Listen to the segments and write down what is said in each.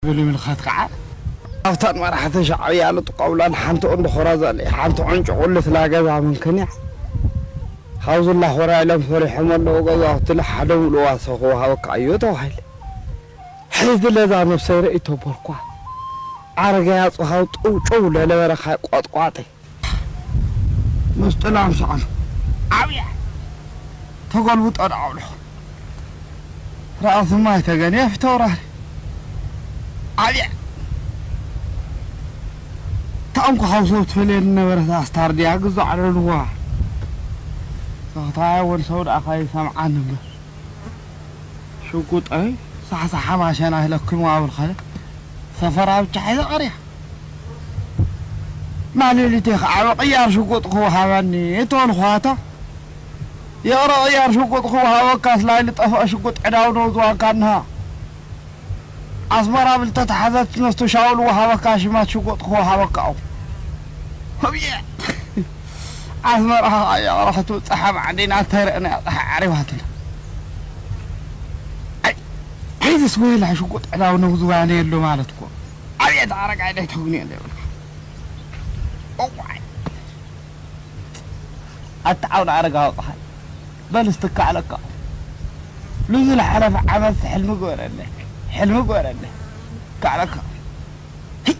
ይብሉ ምልኸት ከዓ ኣብተን መራሕቲ ሻዕብያ ልጥቀብለን ሓንቲ እንድኾራ ዘለ ሓንቲ ዕንጭ ቁልት ላገዛ ምንክንያ ካብዚ ላኾራ ኢሎም ሰሪሖም ኣለዉ ገዛውቲ ሓደ ሙሉእ ዋሶ ክወሃበካ እዩ ተባሂለ። ሕዚ ለዛ ነብሰይ ርእይ ተበልኳ። ዓረጋይ ኣጽሃው ጥውጥው ለለበረኻ ቆጥቋጠይ ምስጥላም ሰዓሉ ዓብያ ተገልብጦ ደዓውልሑ ራእሲ ማይ ተገንየ ፊተውራሪ ዓብያ ታንኩ ሓውሶ ትፈልየኒ ነበረት ኣስታርድያ ግዞ ዓለልዋ ሰኽታያ ወን ሰው ደኣ ካይሰምዓኒ እምበር ሽጉጠይ ሳሕሳሓ ማሸና ለኪሙ ኣብልኸለ ሰፈራ ብቻ ሒዘ ቀርያ። ማሌሊተይ ከዓ ቅያር ሽጉጥ ክወሃበኒ እተበልኹዋታ። ይቕረ ቅያር ሽጉጥ ክወሃበካስ ላይ ልጠፍአ ሽጉጥ ዕዳው ነው ዝዋንካ እንሃ። ኣስመራ ብልተተሓዘት ነስቶ ሻውል ወሃበካ ሽማት ሽጉጥ ክወሃበካ ኣው። ህብየ! ኣስመራ ኸዓ የቕረኽቱ ጸሓ ማዕዲና ተርእና ጸሓ ዓሪባትና። ኣይ፣ ኣይዝስ ወይላ ሽጉጥ ዕዳው ነው ዝዋነ የሎ ማለት እኮ። ኣብየት ኣረጋይ ዳይ ተጉኒ የለ ይብልካ። እዋይ! ኣታ ዓውደ ኣረጋዊ ጸሓይ፣ በል እስቲ ካዕለካ። ሉዚ ዝሓለፈ ዓመት ሕልሚ ግበረለይ፣ ሕልሚ ግበረለይ። ካዕለካ። ሂ!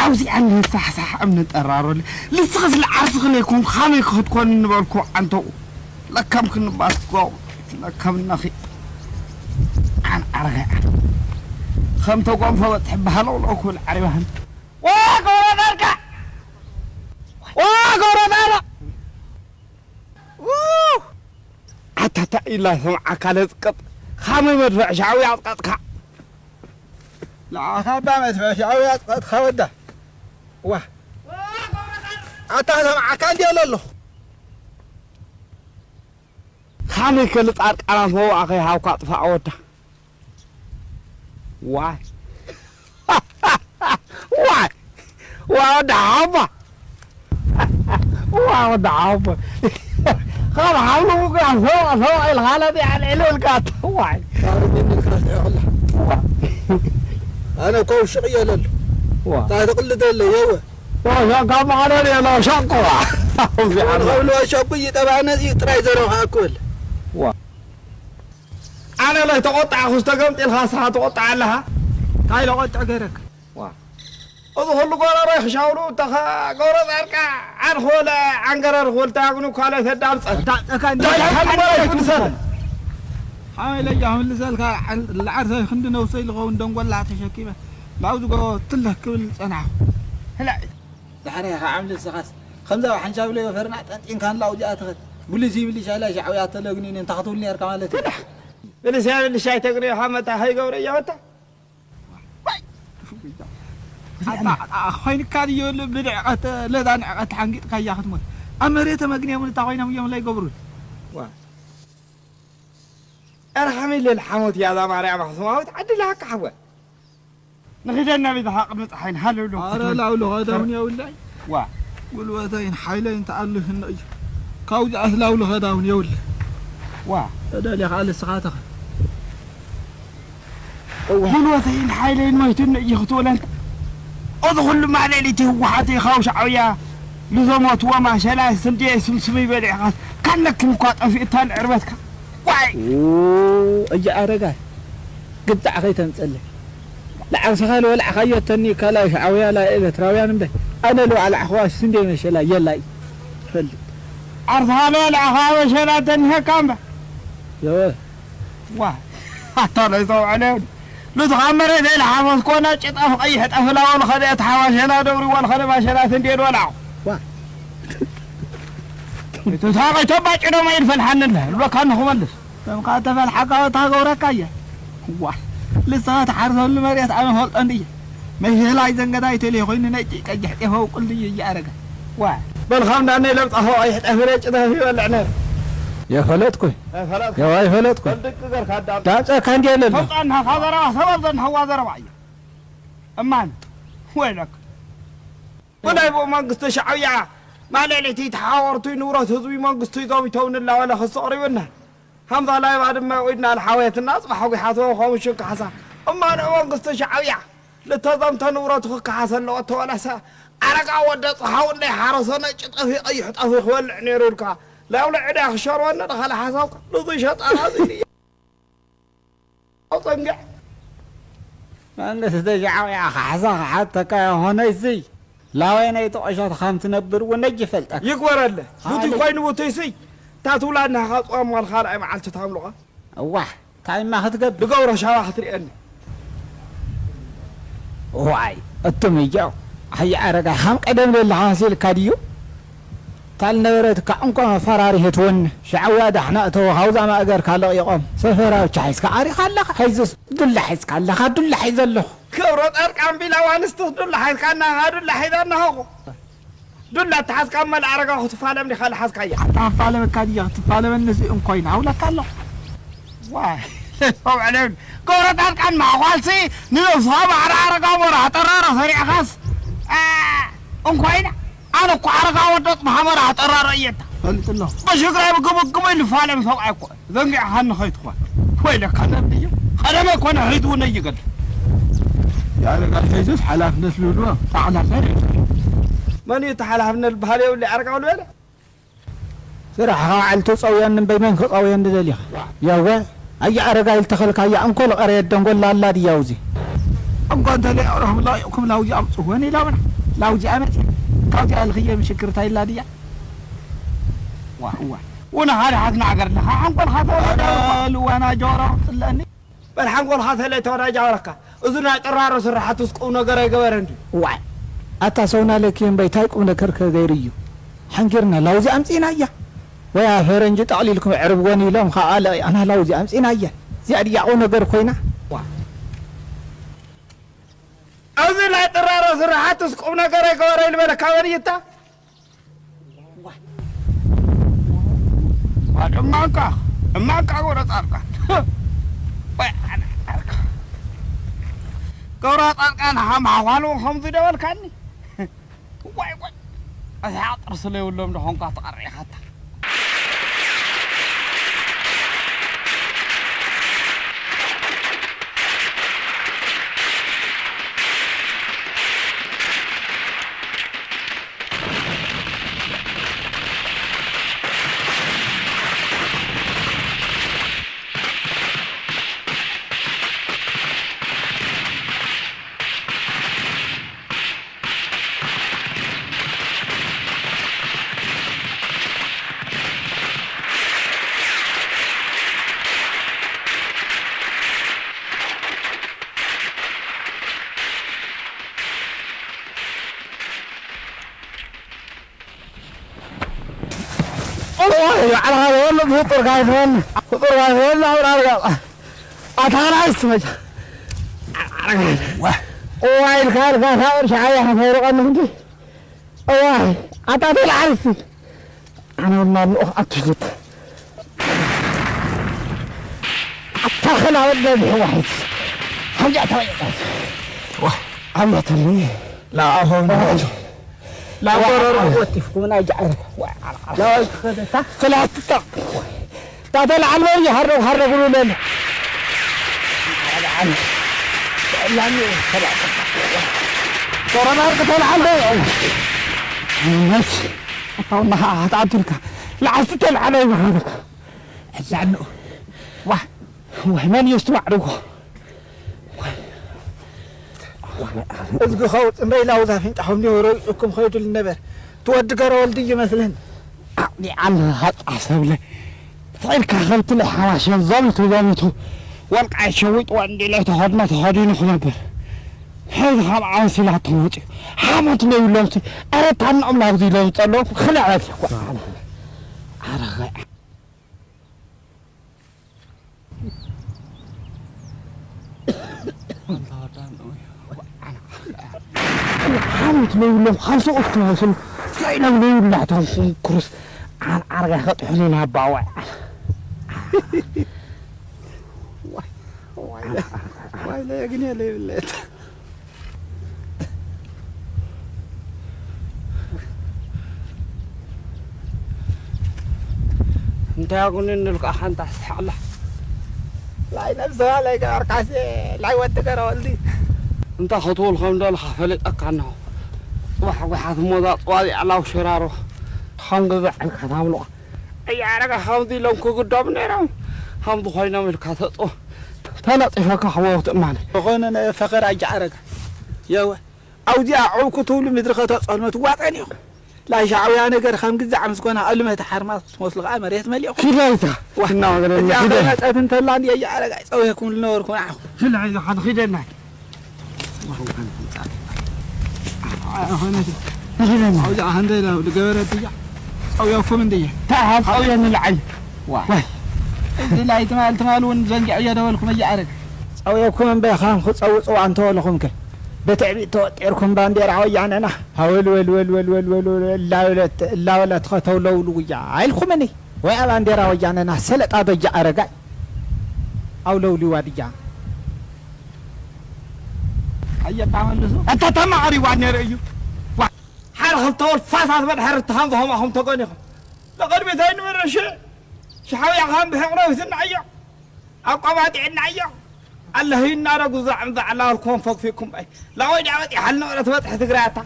ኣብዚኣ ንሳሕሳሕ እምኒ ጠራሮለይ። ልስኽስ ለዓርሲ ክለይኮን ካመይ ክኽትኮን ንበልኩ ዓንተው። ለከም ክንባስ ጓው፣ ለከም ነኺ። ዓን ዓረጋይ ዓን። ከም ተጓንፎ በጽሕ በሃለው ለእኩል ዓሪባህን። ዋ ጎረዳርካ! ዋ ጎረዳራ! ው! ኣታታ ኢላ ሰምዓካ ለጽቅጥ። ኻመይ መድፍዕ ሻዕብያ ኣጽቀጥካ። ንዓኻ እባ መድፍዕ ሻዕብያ ኣጽቀጥካ ወዳ። ዋ! ኣታ ሰምዓካ እንድየ ለለኹ። ኻመይ ከ ልጻድቃናት መዋእኸ ይሃብካ ጥፋእ ወዳ። ዋይ። ዋይ። ዋ ወዲ ሓባ። ዋ ወዲ ሓባ። ካብ ሓብሉ ምቁራን ሰው ሰው ኢልካ ለጥ ያለ ኢሉ ኢልካ ዋይ። ካብ እኒ ምልካስ ይዕላ። ዋ። ኣነ እኮ ውሽቕ እየ ለሉ። ዋ። እንታይ ትቕልድ ኣለ የወ። ዋ ሻቃ ማዕረር የላ ሻቆ። ኣነ ከብሉ ሻቁ ይጠባነ እዩ ጥራይ ዘረብካ እኮ ኣለ። ዋ። ኣነ ላይ ተቆጣዕኹ ዝተገምጢልካ ስኻ ተቆጣዕ ኣለኻ። እንታይ ለቆጥዕ ገይረካ? ዋ። እዚ ኩሉ ጎረሮ ክሻውሉ ተኻ ጎረ ጻድቃ ዓን ኾለ ዓንገረር ኾል ታግኑ ኳለ ተዳምጸ። ዳምጸካ እንታይ እንታይ ሓል ማለት ማለት ምሰል? ሓመይ ለያ ምልሰልካ ለዓርሰ ክንዲ ነውሰይ ልኸውን ደንጎላ ተሸኪመ ላው ዝጎ ትለክ ክብል ጸናኹ። ህላ ድሓር ኢኻ ዓምሊ ንስኻስ ከምዛ ሓንሻብ ለዮ ፈርና ጠንጢንካ ንላው ዚኣ ትኸድ። ብልሲ ብልሻ ኢላ ሻዕብያ ተለግኒኒ እንታይ ክትብል ነርካ ማለት እዩ? ብልስያ ብልሻ ኣይተግንዮ ሃመታ ከይገብረ እያ ወታ። ኣታ ኮይንካ ድዮ ብንዕቀት ለዛ ንዕቀት ሓንጊጥካ እያ ክትሞት። ኣብ መሬተ መግንዮም እታ ኮይኖም እዮም ለይገብሩን። ዋ። ኣረ ሓመይ ለል ሓሞት እያ እዛ ማርያም ኣኽሱማዊት ዓዲ ለሃካ ሓወ። ንኺደና ቤት ሃቕ መጽሓይን ሃለውሎ ኣረ ክትብል። ላውሎ ኸዳውን የብለይ። ዋ። ጉልበተይን ሓይለይን ተኣልህኖ እዩ። ካብዚ ኣስላውሎ ኸዳውን የብለይ። ዋ። ተደልየ ኸዓ ልስኻ ተኸ። እዋ። ጉልበተይን ሓይለይን መይቱኒ እዩ ክትብል ኣንተ። እዚ ኩሉ ማዕለሊት ህወሓት ኢኻ ሻዕብያ ንዘሞትዎ ማሸላ ስንዴ ስምስም ይበልዕኻስ ካለክን እኳ ጠፊእታ ንዕርበትካ። ዋይ! ኡ፣ እያ ኣረጋይ፣ ግብጻዕ ከይተምጸለይ። ለዓርሰኻ ልበላዕኻዮ ተኒ ካላይ ሻዕብያ ላይ ኤርትራውያን እምበይ። ኣነ ልባዕላዕኽዋ ስንዴ መሸላ የላይ። ፈልጥ። ዓርሰኻ ልበላዕኻ መሸላ ተኒሀካ እምበ። የወ። ዋ፣ ኣታ ናይ ዘውዕለ። ንዝኻ መሬት ኢለ ሓፈስ ኮና ጭጣፍ ቀይሕ ጠፍላዎ ልኸደ እቲ ሓማሸና ደብሪ ወልኸደ ማሸና ስንዴ ልበላዕኹ። ዋ። እቲ ታቐይ ተባጭ ደሞ ይድፈልሓኒ ኣለ። ልበካ ንኽመልስ። ከም ከኣ ተፈልሓካ ወታ ገብረካ እየ። ዋ፣ ልስኻ ትሓርሰሉ መሬት ኣነ ፈልጦ እንድየ። መሸላይ ዘንገዳይ ተለይ ኮይኑ ነጭ ቀይሕ ጤፍ ኣውቅል ድዩ እያረገ። ዋ፣ በል ካብ እንዳነይ ለምጻ ኸው ኣይሕጠፍረ ጭጠፍ ይበልዕ ነር። የፈለጥኩ። ፈለጥ። የዋ ይፈለጥኩ። በል ድቅ ገርካ ኣዳም። ዳምጻካ እንዲ ኣለና። ተውጻና ካብ ዘረባ ሰበብ ዘንሐዋ ዘረባ እያ። እማን፣ ወይለክ። ብናይ ብኡ መንግስቲ ሻዕብያ ማለሊቲ ተሓወርቱይ ንብረት ህዝቢ መንግስቱይ ዘሚተውን እናበለ ክሲ ኣቕሪብና። ሃምዛ ላይ ባድመ ኢድና ልሓወየትና ጽባሕ ጒሓቶ ኸምሽን ካሕሳ። እማ ንእወን ክስተ ሻዕብያ ልተዘምተ ንብረቱ ክከሓስ ኣለዎ። ተወላሳ ኣረጋ ወደ ጽሃው እንዳይ ሓረሶ ነጭ ጠፊ ቀይሕ ጠፊ ክበልዕ ነይሩ ኢልካ ላውለ ዕዳ ክሸርወኒ ደኸለ ሓሳብካ ንዙ ሸጣና ዝኒ ኣውፀንግዕ መንግስቲ ሻዕብያ ካሕሳ ክሓተካ ይኾነ ይስይ ላወይ ናይ ተቆሸት ከም ትነብር እውን ነጅ ይፈልጠካ ይግበረለ። ቡቲ ኮይኑ ቡቲ ይስይ እታ ትውላድ ናኻ ፅዋም ዋል ካልኣይ መዓልቲ ታምልቆ እዋሕ ታይማ ክትገብር ድገብሮ ሻባ ክትርእየኒ። ዋይ እቱም እያው ሓየ ኣረጋይ ሃም ቀደም ዘለኻ መሲልካ ድዩ? ታል ነበረትካ እንኳ ፈራሪ ህትወን ሻዕዋ ዳሕና እተው ሃውዛ ማእገርካ ለቒቖም ሰፈራ ብቻ ሒዝካ ዓሪኻ ኣለኻ። ሒዝስ ዱላ ሒዝካ ኣለኻ። ዱላ ሒዘ ኣለኹ። ክብረ ጻድቃን ቢላ ዋንስቱስ ዱላ ሒዝካ እናኻ ዱላ ሒዘ እናኸኹ። ዱላ ተሓዝካ እሞ ንኣረጋዊ ክትፋለም ዲኻ ዝሓዝካያ? ኣታ ክፋለመካ ድየ ክትፋለመኒ እዚ እንኮይና እብለካ ኣለኹ። ዋይ ሰብዕለን ጎረታትካን ማዕኳልሲ ንነብስኻ ማዕረ ኣረጋዊ መራሒ ጠራራ ሰሪዕኻስ እ፣ እንኮይና ኣነ እኮ ኣረጋዊ ወዶ ጽምሓ መራሒ ጠራራ እየታ ፈልጥ ኣለኹ። በሽግራይ ብግብግቡ ኢሉ ፋለም ሰብኣይ እኮ ዘንጊዕኻኒ ከይትኾን ወይለካ ነብዩ ቀደመ ኮነ ሒዝውነ ይገድ ያረጋ ሒዙስ ሓላፍነት ዝብልዎ ጣዕላ ሰሪዕ መን እዩ እቲ ሓላፍነት ዝበሃል የብሉ ኣረጋዊ ዝበለ ስራሕኻ ዓልቲ ጸውየኒ እምበይ መን ክጸውየኒ ደሊኻ ያወ ኣየ ኣረጋ ኢልተኸልካያ እንኮ ልቐረየት ደንጎላ ኣላ ድያ ውዚ እንኳ እንተለይ ኣውራኹም ላውዚ ኣምጽወኒ ኢላውና ላውዚ ኣመጽ ካብዚኣ ልኽየ ምሽክርታ ኢላ ድያ ዋ እዋ ውነ ሓደ ሓትና ዓገር ኣለኻ ሓንኮልኻ ተወዳ ልዋና ጆሮ ጽለኒ በል ሓንጎልኻ ተለ ተወዳጃ በለካ። እዚ ናይ ጥራሮ ስራሓት ውስጥ ቁም ነገር ኣይገበረን ድዩ? ዋይ ኣታ ሰውና ለኪ እምበይ ታይ ቁም ነገር ከገይሩ እዩ? ሓንጊርና ላውዚ ኣምጺእና እያ። ወይ ፈረንጂ ጠቕሊልኩም ዕርብወን ኢሎም ኸዓ ለቒቕና ላውዚ ኣምጺእና እያ። እዚኣ ድያ ቁም ነገር ኮይና? ዋ። እዚ ናይ ጥራሮ ስራሓት ውስጥ ቁም ነገር ኣይገበረ ኢሉ በለካ በል እይታ? እማንካ እማንካ ገብረ ጻድቃን ወይ ኣነ ዓርካ ገብረ ጻድቃን ሃም ሓዋሉ ከምዚ ደበልካኒ ዋይ ዋይ እዚኣ ጥርሲ ለይብሎም ደኾንካ ተቐሪኻታ ፍጡር ጋይፈን ፍጡር ጋይፈን ናብራ ኣርጋባ ኣታ ካልኣይስ መጃ እዋ ኢልካ ኢልካ ሳብር ሸዓያ ከፈይርቀኒ እንዲ እዋ ኣታ ተልዓልሲ ኣነ ወላ ልኡኽ ኣትሽት ኣታ ኸላ ወደ ብሕዋሕስ ሓጃ ተወየጣት ዓብያተኒ ላኣሆን ላጎረሮ ወቲፍኩም ናይ ጃዕረ ክላትታ ታተልዓል በል ይሃረው ሃረው ብሉ ለለ ተልዓል ተልዓል መስ ኣታውና ኣትዓድልካ ለዓልቲ ተልዓለ ይሃረው እዛ ንኡ ዋ ወይ መን እዩ ዝትባዕርዎ እዝጊ ኸውፅ እምበይ ላውዛ ፊንጣ ከም ዲሆ ረዊፅኩም ኸይዱ ልነበር ትወዲ ገረ ወልዲ ይመስልን ኣቕሊዓን ሃፃ ሰብለ ትዒድካ ከምቲ ናይ ሓማሸን ዘሚቱ ዘሚቱ ወልቃይ ሸዊጥዎ እንዲለ ተኸድኖ ተኸዲኑ ክነብር ሕዚ ካብ ዓንሲላ ተመፅኡ ሓሞት ነይብሎም ሲ ኣረ ታንኦም ናብዚ ኢሎም ዝፀለዉ ክልዕበት ይኳ ኣረኸ ሓሞት ነይብሎም ካልሲ ቁፍቲ ማውስን ከይሎም ነይብላቶም ኩርስ ዓርጋ ከጥሑኒ ናባዋ ዋይለ ግን የለ ይብለት እንታይ ኣጉኒ እንልካ ሓንታ ስሓላ ላይ ነብስኻ ላይ ገበርካሴ፣ ላይ ወዲ ገረወልዲ። እንታይ ክትብል ከም ደለኻ ፈሊጠካ ኣለኹ። ጽባሕ ጓሓት ሞዛ ጽዋዚዕ ላው ሽራሮ ከም ግዛዕ ኢልካ ታምልቖ። ኣያረጋ ከምዚ ኢሎም ክግደሙ ነይሮም። ከምዚ ኮይኖም ኢልካ ተጥቦ። ተነጢፈካ ክመውት እማነ። ዝኾነ ነ-፣ ፈኸር ኣጃ ኣረጋ። የወ። ኣብዚኣ ዕው ክትብሉ ምድሪ ከተጸልመ ትዋጠን ኢኹም። ናይ ሻዕብያ ነገር ከም ግዛዕ ምስ ኮነ፣ ኣልመ እቲ ሓርማዝ ክትመስሉ ከኣ መሬት መሊእኹም። ኪድ ኣይታ። ዋ፣ እናወገነ እዚኣ ኪድ። ከይመጸት እንተላ እንዲ ኣያ ኣረጋይ ጸውየኩም ዝነበርኩ ንዓኹም። ኪድ ኣይታ፣ ሓደ ኪደና። ኣይኮነትን። ንኺደና። ኣብዚኣ ሃንደይ ዳ-፣ ዝገበረት እያ። ጸውየኩም እንድየ። ታ፣ ጸውየ ንልዓይ። ዋ። ዋይ። እዚ ላይ ትማል፣ ትማል እውን ዘንጊዐዮ ደበልኩም ኣያ ኣረጋይ። ጸውየኩም እምበይ፣ ካም ክጸውጽዋ እንተበልኹም ከ፣ ብትዕቢት ተወጢርኩም ባንዴራ ወያነና ሃወል ወል ወል ወል ወል ወል ወል እናበለት፣ እናበለት ከተውለውሉ ጉያ ኣይልኩምኒ። ወይ ኣብ ባንዴራ ወያነና ሰለጣ በጃ ኣረጋይ ኣውለውሊዋ ድያ። ኣየጣ መልሱ። ኣታ ተማዕሪዋ ነይረ እዩ። ዋ፣ ሓደ ክልተ ወልፋሳት በድሕሪ እትሃም ዝኸማኹም ተገኒኹም። ንቕድሚት ኣይንምርሽ። ሻዕብያ ከም ብሕቕረቢትና እዮ። ኣቋባጢዕና እዮ። ኣለህ ይናረጉ ዛዕም ዛዕላ ኣልኮም ፈግፊኩም ባይ። ላወይ ዳዕ በጢሓል ነበረት በጥሒ ትግራይ ኣታ።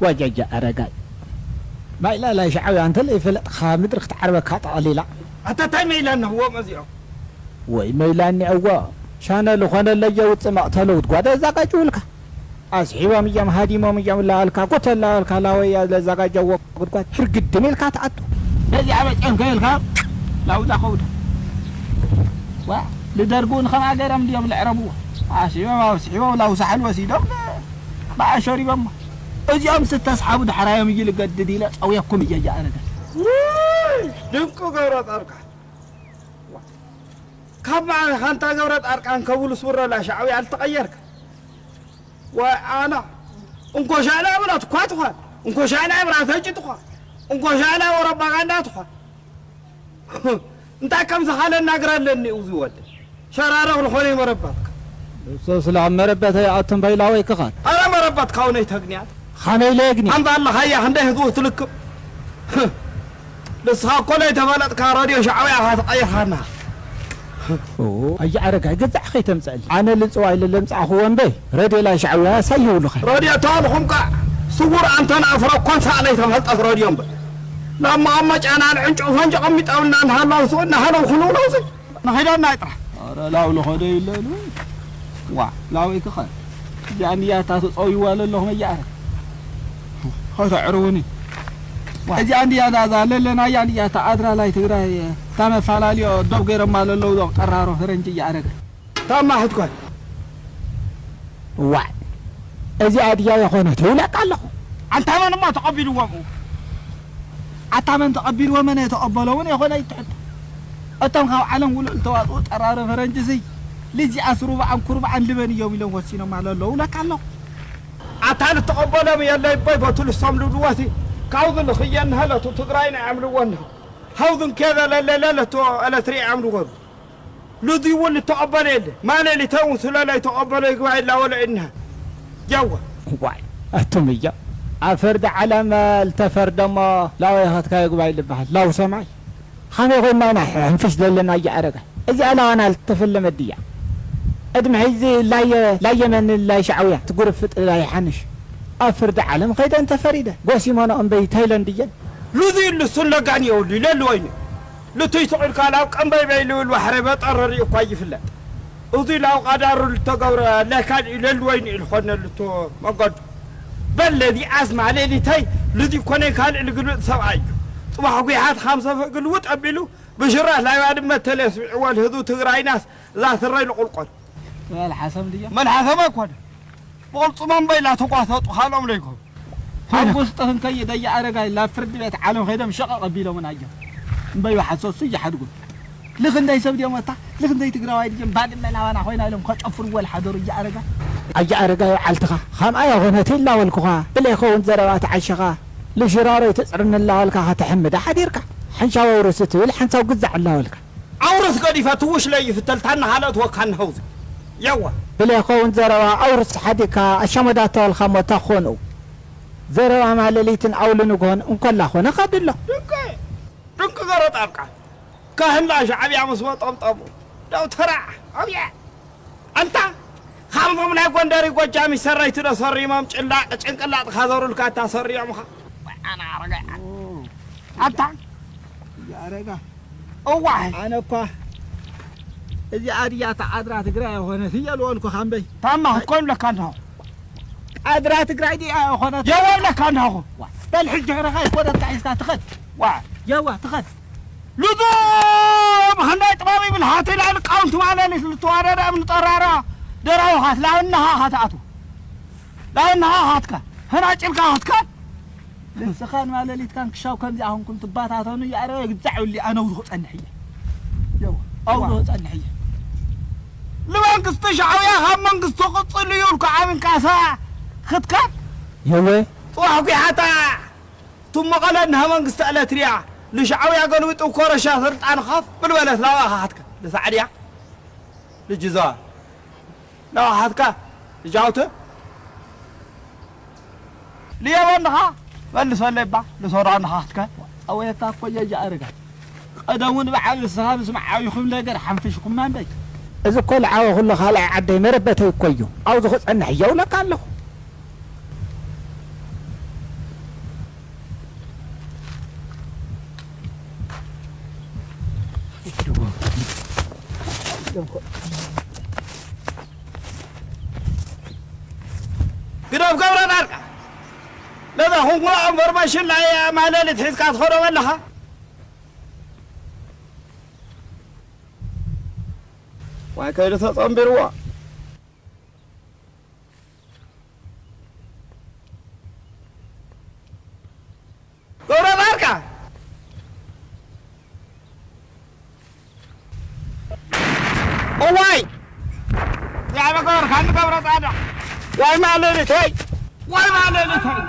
ጓጃጃ ኣረጋይ። ማይላ ላይ ሻዕብያ እንተ ለይፈለጥኻ ምድሪ ክትዓርበካ ጠቕሊላ። ኣታ ታይ መይላ ነህዎም እዚኦም። ወይ መይላ እኒአዎ። ሻነ ልኾነ ለየውፅእ መቕተሉ ክትጓደ ዘጋጅውልካ። ኣስሒቦም እዮም፣ ሃዲሞም እዮም ላበልካ፣ ጎተል ላበልካ፣ ላወያ ለዘጋጀዎ ጉድጓድ ህርግድም ኢልካ ትኣቱ። በዚኣ መጨን ከይልካ ላውዛ ከውዳ። ዋ፣ ልደርጉ ንኸምኣ ገይሮም ድዮም ልዕረብዎ? ኣስሒቦም፣ ኣስሒቦም፣ ላው ሳሕል ወሲዶም፣ ብኣ ሸሪቦሞ። እዚኦም ዝተስሓቡ ዳሕራዮም እዩ ልገድድ ኢለ ጸውየኩም እየ እያ ኣረገ። ውይ፣ ድንቁ ገብረ ጻድቃን። ዋ፣ ካብ መዓልኻ እንታ ገብረ ጻድቃን ከብሉ ስውረላ ሻዕብያ ኣልተቐየርካ። ወይ ኣና እንኮ ሻዕላ ብላ ትኳ ትኳን፣ እንኮ ሻዕላ ብላ ተጭ ትኳን፣ እንኮ ሻዕላ ወረባጋንዳ ትኳን። እንታይ ከም ዝኻለ እናግራ ኣለኒ እዩ ዝወደ። ሸራረኽ ዝኾነ መረባትካ። እሱ ስለ ኣብ መረበተይ ኣቱም በይላወይ ክኻል። ኣረ መረባትካ እውን ኣይተግንያን። ኻመይ ለየግኒ? ኣንታ ኣለኻያ ክንደይ ህዝቡ ትልክም። ንስኻ እኮ ለይተፈለጥካ ረድዮ ሻዕብያ ኢኻ ተቐይርካና። ኦ፣ ኣየ ኣረጋይ፣ ገዛዕ ከይተምጽኣሊ። ኣነ ልጽዋ ኢለ ለምጻእኽዎ እምበይ፣ ረድዮ ላይ ሻዕብያ ሳይ ይብሉኸ። ረድዮ ተባልኹም ከ ስውር ኣንተና ኣፍረ ኮንሳ ለይተፈልጠት ረድዮ እምበር። ናብ መቐመጫና ንዕንጨው ፈንጂ ቀሚጠውልና እናሃለውሱ እናሃለው ክንብለውሲ። ንኺደና ጥራሕ። ኣረ ላው ልኸዶ ይለሉ። ዋ፣ ላው ይክኸ። እዚኣ እንድያ እታ ተጸውይዋ ለለኹም እያ ኣረ። ኸተዕርውኒ። ዋ፣ እዚኣ እንድያ እዛ፣ እዛ ለለና እያ እንድያ እታ ኣድራላይ ትግራይ፣ እታ መፋላልዮ ዶብ ገይሮማ ለለዉ ዶ ቀራሮ ፈረንጂ እያ ኣረገ። ታማ ሕትኳን። ዋይ፣ እዚኣ ድያ የኾነት ይብለካ ኣለኹ። ኣንታ መን እሞ ተቐቢልዎም? ኣታ መን ተቐቢልዎ፣ መን የተቐበሎ እውን የኾነ ይትሕት። እቶም ካብ ዓለም ውሉዕ ዝተዋፅኡ ጠራሪ ፈረንጅ እዙይ ልዚኣስ ሩብዓን ኩርብዓን ልበን እዮም ኢሎም ወሲኖም ኣለዉ እብለካ ኣለኹ። ኣታ ልተቐበሎም የለይ እቦይ በቱ ልሶም ልብልዎ እቲ ካብዚ ልኽየ እንሀለቱ ትግራይና እዮም ልዎ እንሀ። ሃውዝን ኬዘ ለለለለቶ ኤለትሪ እዮም ልወሩ። ልዚ እውን ልተቐበሎ የለ። ማለሊተ እውን ስለ ለይተቐበሎ ይግባይ ላወሎ እንሀ። ጀወ። ዋይ፣ ኣቱም እያ። ኣብ ፈርዲ ዓለም ልተፈርደሞ ላወ የኸትካ ይግባይ ልበሃል። ላው ሰማይ። ኸመይ ኮይና ኢና ሕንፍሽ ዘለና እያ ኣረጋ። እዚኣ ላዋና ልተፈለመት ድያ? ዕድመ ሕዚ ላየ፣ ላየ መን ላየ ሻዕውያ ትጉርፍጥ ላየ ሓንሽ። ኣብ ፍርዲ ዓለም ኸይደን ተፈሪደ። ጎሲሞኖ እምበይ ታይለንድ እየን። ሉዚ ኢሉ እሱን ለጋን የብሉ ይለሉ ወይኑ። ልቱይ ስቕ ኢልካ ላብ ቀንበይበይ ልብል ባሕሪ በጠረሪ እኳ ይፍለጥ። እዚ ላው ቃዳሩ ልተገብረ ለካድ ይለሉ ወይኑ ኢልኾነሉ እቶ መገዱ። በል ለዚ ኣስማ ሌሊተይ ልዚ ኮነ ካልእ ልግልብጥ ሰብኣይ እዩ። ጽባሕ ጒሓት ኻም ሰፍእ ግልውጥ ኣቢሉ ብሽራት ላይ ባድመ ተለስቢዕዎ ልህዝቢ ትግራይናስ እዛ ስረይ ልቑልቆል። መልሓሰም ድያ? መልሓሰም ኣይኮነ። ብቕልጽሞም በይላ ተጓሰጡ፣ ካልኦም ለይኮኑ። ኣብ ውስጥኽን ከይደ እያ ኣረጋይ፣ ላብ ፍርዲ ቤት ዓለም ኸይዶም ሸቐቕ ኣቢሎምና እዮም። እምበይ ሓሶሱ ይሓድጉ። ልኽንደይ ሰብ ድዮም ወታ? ልኽንደይ ትግራዋይ ድዮም? ባድመ ናባና ኮይና ኢሎም ከጨፍርዎ ልሓደሩ እያ ኣረጋይ። ኣያ ኣረጋይ፣ በዓልትኻ ኻምኣ የኾነት ኢላ ወልኩኻ። ብለይኸውን ዘረባ ተዓሸኻ። ልሽራሮይ ትጽርን እላ ወልካ ከተሕምዳ ሓዲርካ። ሓንሻው ኣውርስ ትብል ሓንሳው ግዛዕ እላ ወልካ። ኣውርስ ገዲፈ ትውሽ ለይፍተል ታና ሃለት ወካን ሀውዝ። የዋ። ብለይኸውን ዘረባ ኣውርስ ሓዲካ ኣሻመዳታ ወልካ ሞታ ኾኑ። ዘረባ ማለሊትን ኣውሊ ንግሆን እንኮላ ኾነ ኸድሎ። ድንቂ፣ ድንቂ ገረ ጣብቃ። ካህን ላ ሻዕብያ ምስ መጠምጠሙ። ደው ተራ ኣብየ ኣንታ፣ ካብዞም ናይ ጎንደሪ ጎጃሚ ሰረይቲ ዶ ሰሪሞም ጭላቅ ጭንቅላጥካ ዘሩልካ እታ ሰሪዮምኻ። ኣና ኣረጋ ኣንታ ያረጋ እዋይ ኣነ እኳ እዚኣ ድያ እታ ዓድራ ትግራይ የኾነት እየ ልበልኩኻ እምበይ። ታማ እኮ ይብለካ ኣለኹ። ዓድራ ትግራይ ድያ የኾነት የወ ይብለካ ኣለኹ። በል ሕጂ ረኻ ይኮነትካ ሒዝካ ትኸድ። ዋ የዋ ትኸድ። ልዙም ክንዳይ ጥበብ ይብል ሃተይ ላዕሊ ቃውንቲ ማለሊት ልትዋደደ እምኒ ጠራራ ደራውኻት ላብናኻ ኻትኣቱ ላብናኻ ኻትካ ህናጭልካ ኻትካ ንስኻን ማለሊትካን ክሻው ከምዚ ኣኹንኩም ትባታተኑ እያ። ኣረ ግዛዕ ብሊ ኣነ ውዝኹ ጸንሕ እየ። የው ኣውዝኹ ጸንሕ እየ። ንመንግስቲ ሻዕብያ ካብ መንግስቲ ቅጽል እዩ ኢልኩ ዓብን ካሳ ክትከድ የወ ጽዋሕ ጒሓታ ቱም መቐለ እንሃ መንግስቲ ኤለትሪያ ንሻዕብያ ገልቢጡ ኮረሻ ስልጣን ኻፍ ብልበለት ናባኻ ኻትከድ ንሳዕድያ ልጅ ዘዋ ናባኻ ኻትከድ ልጅ ኣውተ ልየበንኻ መልሶለይ እባ ልሶራ እንኻ ኻትከድ ኣወየታ እኮ እየ ጃእርጋ ቀደሙ ንበዓል ንስኻ ምስ መዓቢኹም ነገር ሓንፊሽኩማ እምበይ። እዚ እኮ ልዓበኹሉ ካልኣይ ዓደይ መረበተይ እኮ እዩ። ኣብዚ ክጸንሕ እየ እብለካ ኣለኹ። ግደፍ ገብረ ጻድቃን፣ ነዛ ኩንኩላ ኢንፎርሜሽን ናይ ማለሊት ሒዝካ ትኸዶ ዘለኻ። ዋይ ከይዱ ተጸንቢርዎ። ገብረ ጻድቃን! እዋይ! ያበ ገበርካኒ ገብረ ጻድቃን! ዋይ ማለሊት ወይ! ዋይ ማለሊት ወይ!